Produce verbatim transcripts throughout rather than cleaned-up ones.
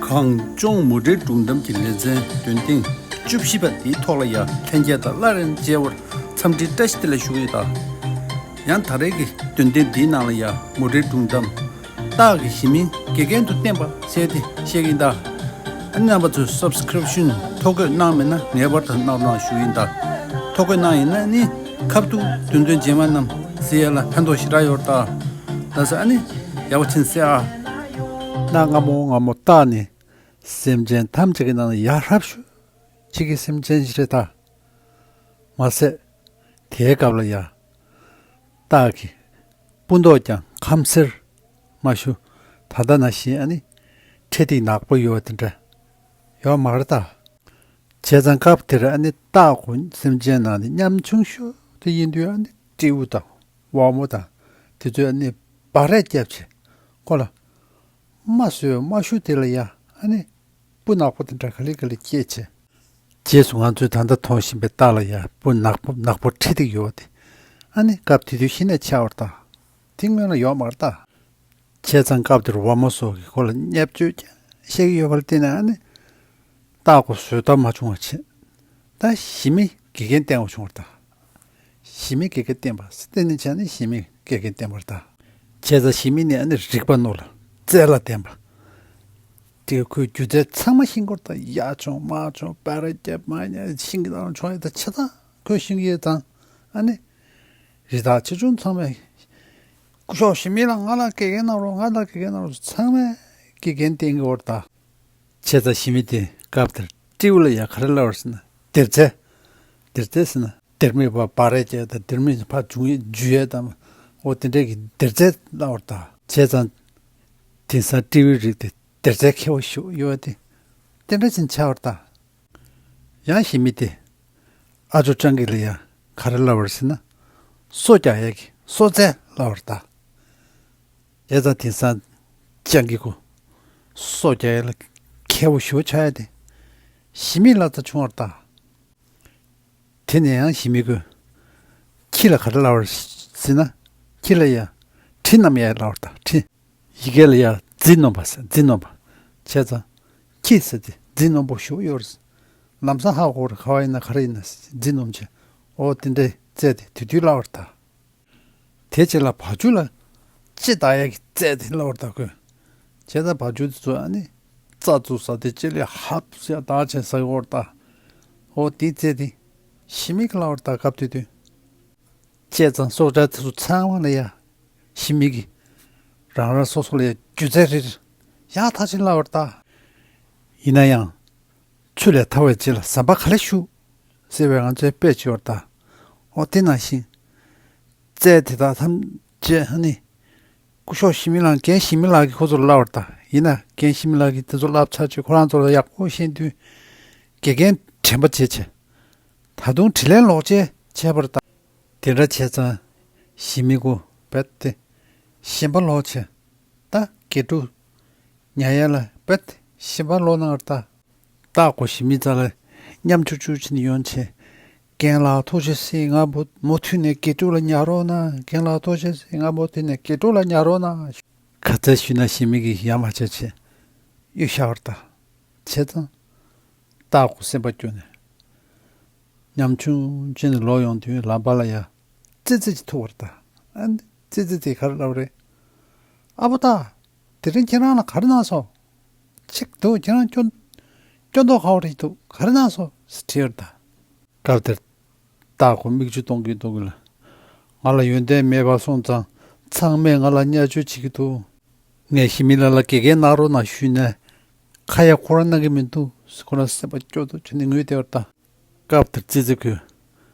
གངས་ལྗོངས་མུ་འབྲེལ་སྒྲུང་གཏམ་གྱི་ལེ་ཚན་འདོན་ཐེངས་བཅུ་བཞི་པ་འདིའི་ཐོག་ལ་ཡང་ལྷན་རྒྱས་དང་སླར་ཡང་མཇལ་བར་འཚམས་འདྲི་བཀྲ་ཤིས་བདེ་ལེགས་ཞུ་གི་ཡོད། ད་ཡང་ད་རེས་ཀྱི་འདོན་ཐེངས་འདིའི་ནང་ལ་ཡང་མུ་འབྲེལ་སྒྲུང་གཏམ་སྟག་གི་གཞི་མིང་དགེ་རྒན་དུ་བསྟན་པ་ཟེར་ཏེ་བཤད་ཀྱི་ཡིན། ད་ཨ་ནི་རྣམ་པ་ཚོས་སབ་སི་ཀི་རིབ་ཤན་ཐོ་འགོད་གནང་མེད་ན་ངེས་པར་དུ་གནང་རོགས་གནང་ཞུ་ཡིན། ད་ཐོ་འགོད་གནང་ཡིན་ན་ནི་ཁ་ཐུག་འདོན་ཐོན་རྗེས་མ་རྣམས་གཟིགས་ཡ་ལ་ཕན་ཐོགས་ཞེ་དྲག་ཡོད། ད་ལགས་སོ། ཨ་ནི་ཡག་པོ་བྱིན་གཟིགས་ཨ། གནའ་སྔ་མོ་སྔ་མོ་སྟག་ནི་སེམས་ཅན་ཐམས་ཅད་ཀྱི་ནང་ནས་ཡ་ཧྲབ་ཤོས་ཅིག་གི་སེམས་ཅན་ཞིག་རེད་ད། མ་ཟད་དེའི་སྐབས་ལ་ཡ་སྟག་གི་སྤུ་མདོག་ཀྱང་ཁམ་སེར་མ་ཞུ་ད་ལྟ་ནང་བཞིན་ཨ་ནི་ཁྲི་ཐིག་ནག་པོ་ཡོད་པ་དེ་འདྲ་ཡོད་མ་རེད་ད། བྱས་ཙང་སྐབས་དེར་ཨ་ནི་སྟག་གོ་སེམས་ཅན་ནང་ནས་ཉམ་ཆུང་ཤོས་དེ་ཡིན་དུས་ཨ་ནི་སྤྲེའུ་དང་ཝ་མོ་དང་དེ་ཚོས་ཨ་ནི་འབའ་རས་བརྒྱབ་བྱས་ཁོ་ལ་རྨ་བཟོས་རྨ་ཤུ་དེ་ལ་ཡ་ཨ་ནི་སྤུ་ནག་པོ་དེ་འདྲ་ག་ལེ་ག་ལེ་སྐྱེས་བྱས། རྗེས་སུ་ང་ཚོས་ད་ལྟ་མཐོང་བཞིན་པའི་སྟག་ལ་ཡ་སྤུ་ནག་པོ་ནག་པོ་ཁྲི་ཐིག་ཡོད་དེ་ཨ་ནི་སྐབས་དེ་དུས་གཞི་ནས་ཆགས་པར་ད་དེ་སྔོན་ལ་ཡོད་མ་རེད་ད། བྱས་ཙང་སྐབས་དེར་ཝ་མོ་སོགས་ཀྱིས་ཁོ་ལ་བརྙས་བཅོས་ཀྱང་བཤད་ཀྱི་ཡོད་པ་ལ་བརྟེན་ནས་ཨ་ནི་སྟག་གོ་བཟོད་ཐབས་མ་བྱུང་བ་བྱས། ད་གཞི་མི་དགེ་རྒན་བསྟེན་དགོས་བྱུང་བ་རེད་ད། གཞི་མི་དགེ་རྒན་བསྟེན་པ་བསྟེན་ནས་བྱས་ནས་གཞི་མི་དགེ་རྒན་བསྟེན་པ་རེད་ད། བྱས་ཙང་གཞི་མི་ནི་ཨ་ནི་རིག་པ་རྣོ་ལ་རྩལ་ལ་ལྡན་པ། དེ་ཁོས་སྒྱུ་རྩལ་ཚང་མ་ཤེས་ཀྱི་ཡོད་རེད་ད། ཡར་མཆོང་མར་མཆོང་འབའ་རས་བརྒྱབ་མར་ཉལ་ཤིང་གི་ནང་མཆོང་ཡ་ད་ཆ་ཚང་ཁོས་ཤེས་ཀྱི་ཡོད་ཙང་ཨ་ནི། རི་དྭགས་ཆེ་ཆུང་ཚང་མས་སྐུ་ཞབས་གཞི་མི་ལགས་ང་ལ་དགེ་རྒན་གནང་རོགས། ང་ལ་དགེ་རྒན་གནང་རོགས། ཚང་མས་དགེ་རྒན་བསྟེན་གྱི་ཡོད་རེད་ད། བྱས་ཙང་གཞི་མི་དེ་སྐབས་དེར་སྤྲེའུ་ལ་ཡ་ག་རེ་ལབ་པ་རེད་ཟེར་ན་སྡེར་རྩེ། སྡེར་རྩེ་ཟེར་ན་སྡེར་མོས་ཕར་འབའ་རས་བརྒྱབ་དང་སྡེར་མོས་ཕར་འཇུ་ཡས་འཇུ་ཡས་དང་འོ་དེ་འདྲས་ཀྱི་སྡེར་རྩེ་ལབ་པ་རེད་ད། བྱས་ཙང་དེང་སང་སྤྲེའུའི་རིགས་དེ་སྡེར་རྩེ་མཁས་པོ་ཞེ་པོ་ཡོད་པ་དེ་དེ་འདྲ་ཅིག་ཆགས་པ་རེད་ད། ཡང་གཞི་མི་དེ་ཨ་ཇོ་སྤྱང་ཀི་ལ་ཡ་ག་རེ་ལབ་པ་རེད་ཟེར་ན་སོ་རྒྱག་ཡས་ཀྱི་སོ་རྩེ་ལབ་པ་རེད་ད། བྱས་ཙང་དེང་སང་སྤྱང་ཀི་ཁོ་སོ་རྒྱག་ཡས་ལ་མཁས་པོ་ཞེ་པོ་ཆགས་ཡས་དེ་གཞི་མི་ལ་ད་བྱུང་བ་རེད་ད། དེ་ནས་ཡང་གཞི་མི་ཁོས་ཁྱི་ལ་ག་རེ་ལབ་པ་རེད་ཟེར་ན་ཁྱི་ལ་ཡ་ཁྲི་བསྣམས་ཡས་ལབ་པ་རེད་ད། ཁྲི། ཡི་གེ་ལ་ཡ་རྫི་སྣོམ་པ་ཟེར། རྫི་སྣོམ་པ། བྱས་ཙང་ཁྱི་ཟེར་དེ་རྫི་སྣོམ་པོ་ཞེ་པོ་ཡོད་རེད། ལམ་སང་ཧ་གོ་རེད། ག་བ་ཡིན་ན་ག་རེ་ཡིན་ན་རྫི་སྣོམ་བྱས། འོ་དེ་འདྲས་བཙལ་ཏེ་དེ་དུས་ལབ་པ་རེད་ད། དེ་རྗེས་ལ་བ་ཕྱུགས་ལ་ལྕེ་བལྡག་ཡས་ཀྱི་རྫས་དེ་ལབ་པ་རེད་ད་ཁོས། བྱས་ཙང་བ་ཕྱུགས་དེ་ཚོ་ཨ་ནི་རྩྭ་བཙུགས་ས་དེ་ལྕེ་ལ་ཧབ་ཟེར་བལྡག་བྱས་ཟ་གི་ཡོད་རེད་ད། འོ་དེའི་རྫས་དེ་གཞི་མི་གིས་ལབ་པ་རེད་ད་སྐབས་དེ་དུས། བྱས་ཙང་སྲོག་ཆགས་དེ་ཚོ་ཚང་མ་ལ་ཡ་གཞི་མི་གིས་རང་རང་སོ་སོ་ལ་ཡ་སྒྱུ་རྩལ་རེ་རེ་ཡག་ཐག་ཆོད་ལབ་པ་རེད་ད། ཡིན་ན་ཡང་ཆུ་ལས་ཐར་བའི་རྗེས་ལ་ཟམ་པ་ག་ལེར་བཞུགས་ཟེར་བའི་ང་ཚོའི་དཔེ་ཅིག་ཡོད་རེད་ད། འོ་དེ་ནང་བཞིན་རྫས་དེ་དག་ཐམས་ཅད་ཨ་ནི་སྐུ་ཞབས་གཞི་མི་ལགས་རྒན་གཞི་མི་ལགས་ཀྱིས་ཁོ་ཚོར་ལབ་པ་རེད་ད། ཡིན་ན་རྒན་གཞི་མི་ལགས་ཀྱིས་དེ་ཚོ་བསླབ་བྱ་ཅིག་ཁོ་རང་ཚོ་ལ་ཡག་པོ་ཤེས་དུས་དགེ་རྒན་དྲན་པ་བརྗེད་བྱས། ད་དུང་དྲིན་ལན་ལོག་འཇལ་བྱས་པ་རེད་ད། དེ་འདྲ་བྱས་ཙང་གཞི་མི་ཁོ་རྦད་དེ་ཞེན་པ་ལོག་བྱས། ད་དགེ་ཕྲུག་ཉར་ཡས་ལ་རྦད་དེ་ཞེན་པ་ལོག་གནང་བ་རེད་ད། སྟག་གོ་གཞི་མི་རྩ་ལ་ཉམ་ཆུང་ཆུང་བྱས་ནས་ཡོང་བྱས། རྒན་ལགས་ཐུགས་རྗེ་གཟིགས། ང་མུ་མུ་མཐུད་ནས་དགེ་ཕྲུག་ལ་ཉར་རོགས་གནང་། རྒན་ལགས་ཐུགས་རྗེ་གཟིགས། ང་མུ་མཐུད་ནས་དགེ་ཕྲུག་ལ་ཉར་རོགས་གནང་། ག་ཚད་ཞུས་ན་གཞི་མི་གིས་ཡ་མ་བྱས་བྱས་གཡུག་བཞག་པ་རེད་ད། བྱས་ཙང་སྟག་གོ་སེམས་པ་སྐྱོ་ནས་ཉམ་ཆུང་བྱས་ནས་ལོག་ཡོང་དུས་ལམ་བར་ལ་ཡ་ཙི་ཙི་ཅིག་ཐུག་པ་རེད་ད། ཨ་ནི་ཙི་ཙི་དེས་ག་རེ་ལབ་པ་རེད། ཨ་ཕོ་སྟག་དེ་རིང་ཁྱེད་རང་ལ་ག་རེ་གནང་སོང་། ཅིག་འདུག་ཁྱེད་རང་སྐྱོ་སྐྱོ་མདོག་ཁ་པོ་རེ་འདུག་ག་རེ་གནང་སོང་ཟེར་དྲིས་པ་རེད་ད། སྐབས་དེར་སྟག་གོ་མིག་ཆུ་གཏོང་གིན་གཏོང་གིན་ལ། ང་ལ་ཡོན་ཏན་མེད་པ་སོང་ཙང་ཚང་མས་ང་ལ་བརྙས་བཅོས་བྱེད་ཀྱི་འདུག་ངས་གཞི་མི་ལགས་ལ་དགེ་རྒན་གནང་རོགས་གནང་ཞུས་ནས་ཁ་ཡ་ཁོ་རང་གནང་གི་མི་འདུག་ཁོ་རང་སེམས་པ་སྐྱོ་སྡུག་བྱས་ནས་ངུས་བསྡད་པ་རེད་ད། སྐབས་དེར་ཙི་ཙི་ཁོས།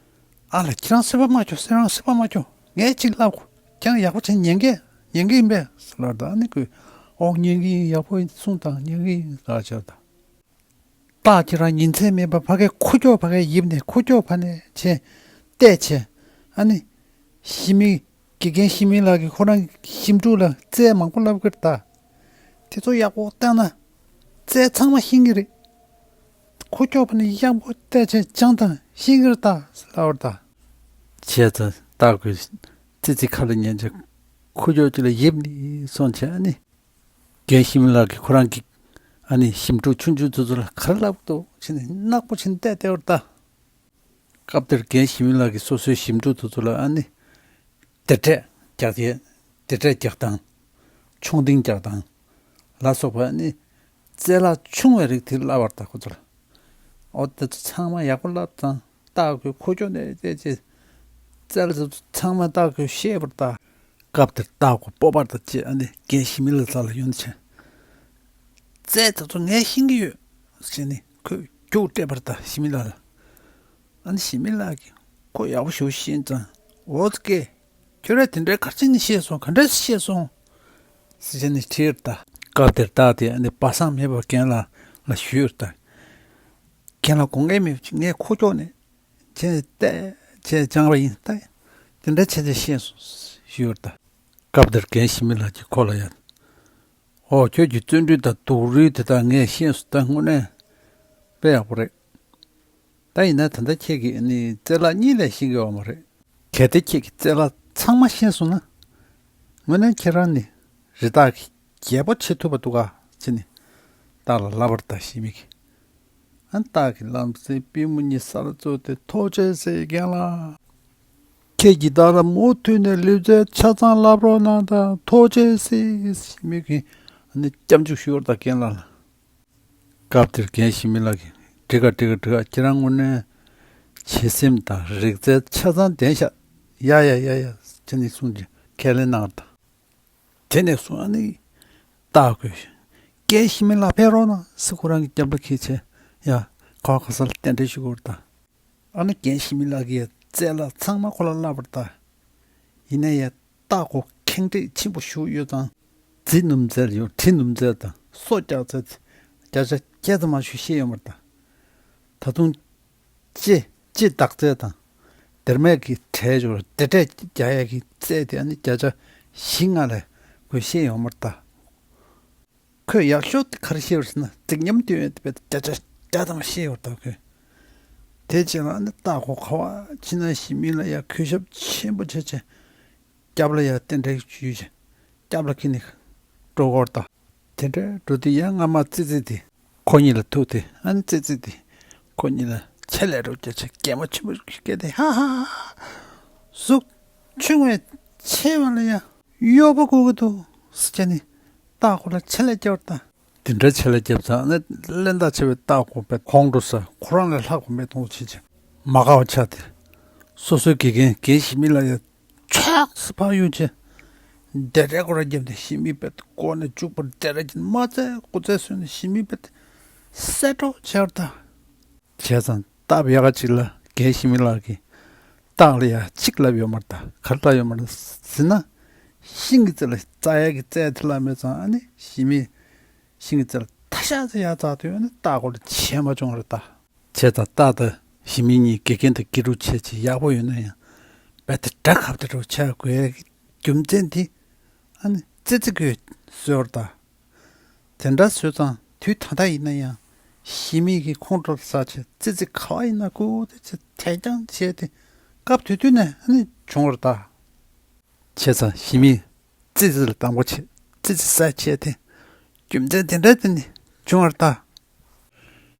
ཨ་ལ་ཁྱེད་རང་སེམས་པ་མ་སྐྱོ། ཁྱེད་རང་སེམས་པ་མ་སྐྱོ། ངས་གཅིག་ལབ་གོ། ཁྱེད་རང་ཡག་པོ་བྱས་ཉན་གི་ཉན་གི་ཡིན་པས་ལབ་ད། ཨ་ནི་ཁོས་ཨོ་ཉན་གི་ཡིན། ཡག་པོ་ཡིན། གསུངས་དང་ཉན་གི་ཡིན་ལབ་བྱས་ད། སྟག་ཁྱེད་རང་ཉིན་མཚན་མེད་པར་ཕ་གའི་ཁུ་ཁྱོག་ཕ་གའི་ཡིབ་ནས་ཁུ་ཁྱོག་ཕ་ནས་བྱས་བལྟས་བྱས། ཨ་ནི་ཞི་མི་དགེ་རྒན་ཞི་མི་ལགས་ཀྱིས་ཁོ་རང་གི་ཞིབ་འཇུག་ལ་རྩལ་མང་པོ་བསླབ་ཀྱི་རེད་ད། དེ་ཚོ་ཡག་པོ་བལྟས་ན་རྩལ་ཚང་མ་ཤེས་ཀྱི་རེད། ཁོ་སྐྱོ་བ་ནི་ཡག་པོ་བལྟས་བྱས་སྦྱངས་དང་ཤེས་ཀྱི་རེད་ད་ཟེར་ལབ་པ་རེད་ད། བྱས་ཙང་སྟག་གིས་ཙི་ཙི་ཁ་ལ་ཉན་བྱས་ཁུ་ཁྱོག་ཅིག་ལ་ཡིབ་ནས་སོང་བྱས། ཨ་ནི་རྒན་ཤི་མི་ལགས་ཀྱིས་ཁོ་རང་གི་ ཨ་ནི་ཞིམ་ཕྲུག་ཆུང་ཆུང་ཚོ་ཚོ་ལ་ག་རེ་ལབ་འདུག་ཕྱིན་ནས་ནག་པོ་ཕྱིན་བལྟས་བལྟས་པར་ལྟ། སྐབས་དེར་རྒན་ཞི་མི་ལགས་ཀྱིས་སོ་སོའི་ཞིམ་ཕྲུག་དེ་ཚོ་ལ་ཨ་ནི་དེ་འདྲས་རྒྱག་ཡས་དེ་འདྲས་རྒྱག་སྟངས། མཆོང་ལྡིང་རྒྱག་སྟངས་ལ་སོགས་པ་ཨ་ནི་རྩལ་ལ་ཆུང་བའི་རིགས་དེ་བསླབ་པར་ལྟ། ཁོ་ཚོ་ལ། འོ་དེ་ཚོ་ཚང་མ་ཡག་པོ་བསླབས་ཙང་སྟག་གོས་ཁོ་ཁྱོ་ནས་བལྟས་ཅེས་རྩལ་དེ་ཚོ་ཚང་མ་སྟག་གོས་ཤེས་པར་ལྟ། སྐབས་དེར་སྟག་གོས་སྤོབས་པར་ལྟ་ཅེས་ཨ་ནི་རྒན་ཞི་མི་ལགས་རྩ་ལ་ཡོང་ནས་བྱས། རྩལ་དེ་ཚོ་ངས་ཤེས་ཀྱི་ཡོད་ཟེར་ནས་ཁོས་རྒྱུགས་སྤྲད་པར་ལྟ་ཞི་མི་ལགས་ལ། ཨ་ནི་ཞི་མི་ལགས་ཀྱིས་ཁོ་ཡག་པོ་ཞིག་ཤེས་ཙང་འོ་ཙི་ཀེ། ཁྱོད་རང་དེ་འདྲའི་གར་ཕྱིན་ནས་ཤེས་སོང་ག་འདྲས་ཤེས་སོང་ཟེར་བྱས་ནས་དྲིས་ལྟ། སྐབས་དེར་སྟག་དེ་ནི་སྦ་གསང་མེད་པར་རྒན་ལགས་ལ་ཞུས་ལྟ། རྒན་ལགས་དགོངས་འགལ་མེད་པ་ཅིག་ངས་ཁོ་ཁྱོ་ནས་བྱས་ནས་བལྟས་བྱས་སྦྱངས་པ་ཡིན་ལྟ། དེ་འདྲ་བྱས་བྱས་ཤེས་སོང་ཞུས་ལྟ། སྐབས་དེར་རྒན་ཞི་མི་ལགས་ཀྱིས་ཁོ་ལ་ཡང་། ཨོ་ཁྱོད་ཀྱི་བརྩོན་འགྲུས་དང་སྡུག་རུས་དེ་དག་ངས་ཤེས་སོང་ད་དངོས་གནས་དཔེ་ཡག་པོ་རེད། ད་ཡིན་ན་ད་ལྟ་ཁྱེད་ཀྱིས་ནི་རྩལ་ལག་གཉིས་ལས་ཤེས་ཀྱི་ཡོད་མ་རེད། གལ་ཏེ་ཁྱེད་ཀྱིས་རྩལ་ལག་ཚང་མ་ཤེས་སོང་ན། དངོས་གནས་ཁྱེད་རང་ནི་རི་དྭགས་ཀྱི་རྒྱལ་པོ་བྱེད་ཐུབ་པ་འདུག་ག་ཅེས་ནི་སྟག་ལ་ལབ་པར་ལྟ་ཞི་མི་གིས། ཨ་སྟག་གིས་ལམ་སེང་པུས་མོ་གཉིས་ས་ལ་བཙུགས་ཏེ་ཐུགས་རྗེ་ཆེ་རྒན་ལགས། ཁྱེད་ཀྱིས་བདག་ལ་མུ་མཐུད་ནས་ལུས་རྩལ་ཆ་ཚང་བསླབ་རོགས་གནང་དང་ཐུགས་རྗེ་ཆེ་ཞི་མི་གིས་ཨ་ནི་སྐྱབས་འཇུག་ཞུ་བར་ལྟ་རྒན་ལགས་ལ། སྐབས་དེར་རྒན་ཞི་མི་ལགས་ཀྱིས་འགྲིག་ག་འགྲིག་ག་འགྲིག་ག་ཁྱེད་རང་དངོས་གནས་བྱེད་སེམས་དང་རིག་རྩལ་ཆ་ཚང་ལྡན་ཤག་ཡ་ཡ་ཡ་ཡ་ཅེས་ནི་གསུངས་ཀྱིན་ཁས་ལེན་གནང་བ་དང་། དེ་ནས་བཟུང་ཨ་ནི་སྟག་གོས་རྒན་ཞི་མི་ལགས་ཕེབས་རོགས་གནང་ཟེར་ཁོ་རང་གི་རྒྱབ་ལ་འཁྱེར་བྱས་ཡ་ག་བ་ག་ས་ལ་རྟེན་འབྲེལ་ཞུ་དགོས་རེད་ད། ཨ་ནི་རྒན་ཞི་མི་ལགས་ཀྱིས་རྩལ་ལག་ཚང་མ་ཁོ་ལ་བསླབ་པར་ལྟ། ཡིན་ན་ཡང་སྟག་གོས་ཁེངས་དྲེགས་ཆེན་པོ་ཞིག་ཡོད་ཙང་། རྫི་ནུབ་རྩལ་ཡང་གྲི་ནུབ་རྩལ་དང་སོ་རྒྱག་རྩལ་བརྒྱ་ཆ་བརྒྱ་ཙམ་མ་ཞིག་ཤེས་ཡོད་མ་རེད་ད། ད་དུང་ལྕེ་ལྕེ་བལྡག་རྩལ་དང་སྡེར་མས་ཀྱི་གྲལ་སྦྱོར་སྡེར་གྲལ་རྒྱག་ཡས་ཀྱི་རྩལ་དེ་ཨ་ནི་བརྒྱ་ཆ་བཞི་ལྔ་ལས་ཁོས་ཤེས་ཡོད་མ་རེད་ད། ཁོས་ཡག་ཤོས་དེ་ག་རེ་ཤེས་པ་ཟེར་ན་རྫིག་ཉམས་སྟོན་ཡས་དེ་བས་བརྒྱ་ཆ་བརྒྱ་ཙམ་ཤེས་ཡོད་རེད་ད་ཁོས། དེ་རྗེས་ལ་ཨ་ནི་སྟག་གོས་ག་བ་ཕྱིན་ན་ཞི་མི་ལ་ཡ་གུས་ཞབས་ཆེན་པོ་བྱས་བྱས། སྐྱབས་ལ་ཡ་རྟེན་འབྲེལ་ཞུས་བྱས་སྐྱབས་ལ་འཁྱེར་ནས་འགྲོ་དགོས་རེད་ད། དེ་འདྲའི་འགྲོ་དུས་ཡང་སྔ་མ་ཙི་ཙི་དེ་ཁོ་གཉིས་ལ་ཐུག་སྟེ་ཨ་ནི་ཙི་ཙི་དེ་ཁོ་གཉིས་ལ་ཆེ་ལས་རོགས་རྒྱ་ཆེ་གད་མོ་ཆེན་པོ་ཞིག་བཀལ་ཏེ་ཧ་ཧ་ཧ། གཟུགས་ཆུང་བས་ཆེ་བ་ལ་ཡ་གཡོག་པོ་དགོས་ཀྱི་འདུག་ཟེར་བྱས་ནས་སྟག་གོས་ལ་ཆེ་ལས་བརྒྱབ་པ་དང་། དེ་འདྲ་ཆེ་ལས་བརྒྱབ་ཙང་ཨ་ནི་གླེན་རྟགས་ཆེ་བའི་སྟག་གོས་དཔེ་ཁོང་ཁྲོ་ཟ་ཁོ་རང་ལས་ལྷག་པ་མེད་མཐོང་བྱེད་ཅིང་མ་དགའ་བ་ཆགས་ཏེ། སོ་སོའི་དགེ་རྒན་རྒན་ཞི་མི་ལ་ཡ་ཕྱག་སུ་ཕར་གཡུག་བྱས། སྡེར་གྲལ་སྐོར་ར་བརྒྱབ་སྟེ་ཞི་མི་དཔེ་མགོ་ནས་མཇུག་བར་སྡེར་གྲལ་གྱིན་མ་རྩེ་དགུ་རྩེ་བཟོས་ནས་ཞི་མི་དཔེ་གསད་འགྲོ་བྱས་པ་དང་། བྱས་ཙང་སྟབས་ཡག་ག་ཅིག་ལ་རྒན་ཞི་མི་ལགས་ཀྱིས་སྟག་ལ་ཡ་གཅིག་ལབ་ཡོད་མ་རེད་ད། ག་རེ་ལབ་ཡོད་མ་རེད་ཟེར་ན། ཤིང་གི་རྩེ་ལ་འཛེག་ཡག་གི་རྩལ་དེ་བསླབ་མེད་ཙང་ཨ་ནི་ཞི་མི་ཤིང་གི་རྩེ་ལ་ཐ་ཤལ་ཙམ་ཡར་འཛེགས་དུས་ཨ་ནི་སྟག་གོས་ལ་བྱས་མ་བྱུང་བ་རེད་ད། བྱས་ཙང་སྟག་དང་ཞི་མི་གཉིས་དགེ་རྒན་དང་དགེ་ཕྲུག་བྱས་ཅིག་ཡག་པོ་ཡོད་ན་ཡང་རྦད་དེ་དགྲ་ཁ་བ་དེ་འདྲ་བོ་ཆགས་དགོས་ཡག་གི་རྒྱུ་མཚན་དེ་ཨ་ནི་ཙི་ཙི་གིས་བཟོས་པ་རེད་ད། དེ་འདྲ་བཟོས་ཙང་དུས་ད་ལྟ་ཡིན་ན་ཡང་ཞི་མི་གི་ཁོང་ཁྲོ་ཟ་བྱས་ཙི་ཙི་ག་བ་ཡིན་ན་ཁུ་དེ་ཚེ་དད་རྐྱང་བྱས་ཏེ་སྐབས་དེ་དུས་ནས་ཨ་ནི་བྱུང་བ་རེད་ད། བྱས་ཙང་ཞི་མི་ཙི་ཙི་ལ་དང་པོ་བྱས་ཙི་ཙི་ཟ་བྱས་ཏེ་རྒྱུ་མཚན་དེ་འདྲ་དེ་ནི་བྱུང་བ་རེད་ད།